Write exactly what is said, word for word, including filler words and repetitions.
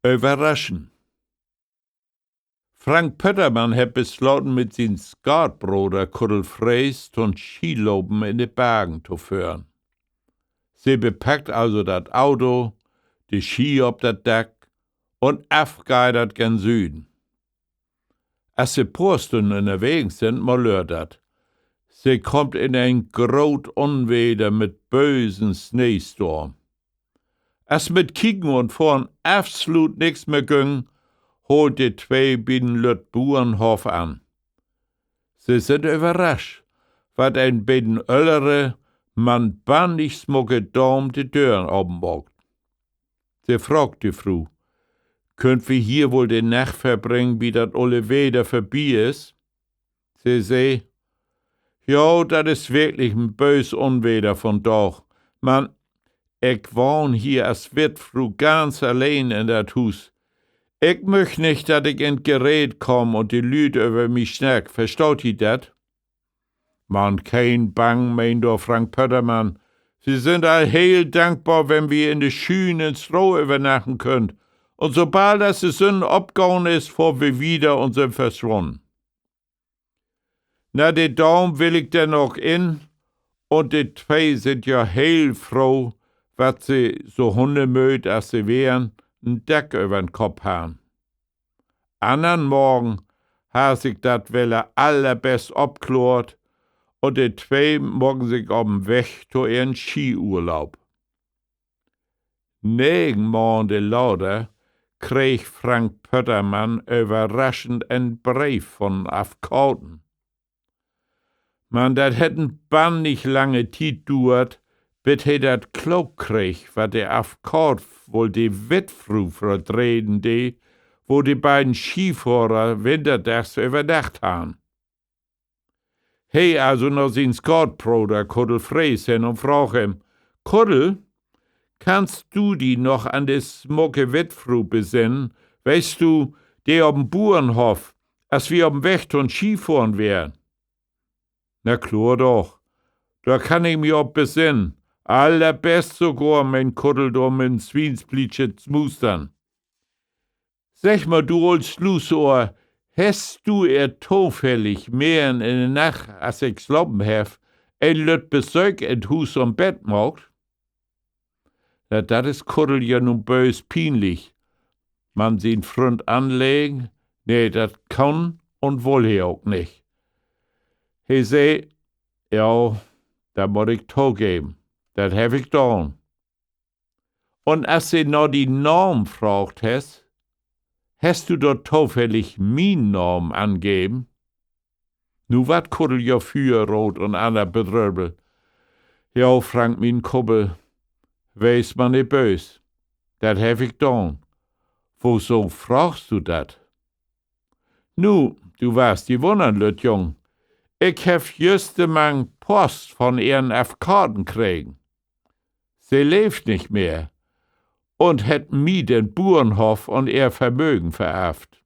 Överraschen. Frank Pöttermann hett beslaten, mit sien Skatbroder Kuddel Frees to'n Skilopen in de Bargen to föhren. Se bepackt also dat Auto, de Ski op dat Dack un af geiht dat gen Süden. As se poor Stünnen ünnerwegens sünd, malöört dat. Se kaamt in en groot Unweder mit bösen Sneestorm. As mit Kieken un Fohren afsluut nix mehr güng, hoolt de twee bi'n lütt Buernhoff an. Se sünd överrascht, wat en beten öllere, man bannig smucke Daam de Dören open maakt. Se fraagt de Fru: Köönt wi hier woll de Nacht verbringen, bit dat olle Weder vörbi is? Se sä: Jo, dat is wirklich en böös Unweder vundaag. Man ik wahn hier as Wittfru ganz alleen in dat Huus. Ik müch nich, dat ik in't Gereed kaam un de Lüüd över mi snackt. Verstaht ji dat? Man keen Bang, meen dor Frank Pöttermann. Wi sünd al heel dankbar, wenn wi in de Schüün in't Stroh övernachten köönt. Un sobald as de Sünn opgahn is, fohrt wi wieder un sünd verswunnen. Na, de Daam willigt denn ok in, un de twee sünd ja heel froh, wat se, so hunnemööd as se weren, en Dack över'n Kopp harrn. Annern Morgen harr sik dat wedder allerbest opkloort, un de twee maken sik op'n Weg to ehren Skiurlaub. Negen Maanden later kreeg Frank Pöttermann överraschend en Breef von'n Afkaten. Man dat hett en bannig lange Tiet duert, bit he dat klook kreeg, wat de Afkaat wull de Wittfru verdregen dee, wo de beiden Skifohrer winterdags övernacht harrn. He also na sien Skatbroder Kuddel Frees hen un fraag em: Kuddel, kannst du di noch an de smucke Wittfru besinnen, weetst du, de op'n Buernhoff, as wi op'n Weg to'n Skifohren weren? Na klor doch, dor kann ik mi op besinnen. Allerbest sogor, meen Kuddel dor mit en swiensplietsche Smustern. Segg mal, du oll Sluusohr, hest du ehr tofällig merrn in de Nacht, as ik slapen heff, en lütt Besöök in't Huus üm Bett maakt? Na, dat is Kuddel ja nu böös pienlich. Man sien Fründ anlegen, nee, dat kunn un wull he ok nich. He sä: Jo, dat mutt ik togeven, dat heff ik daan. Un as se na dien Naam fraagt hett, hest du dor tofällig mien Naam angeven? Nu warrt Kuddel ja füerroot un anner bedröbbelt. Jo, Frank, mien Kumpel, wees man nich böös. Dat heff ik daan. Woso fraagst du dat? Nu, du warrst di wunnern, lütt Jung. Ik heff jüst de Mang Post von ehren Afkaten kregen. Se leevt nich mehr un hett mi den Buernhoff un ehr Vermögen verarvt.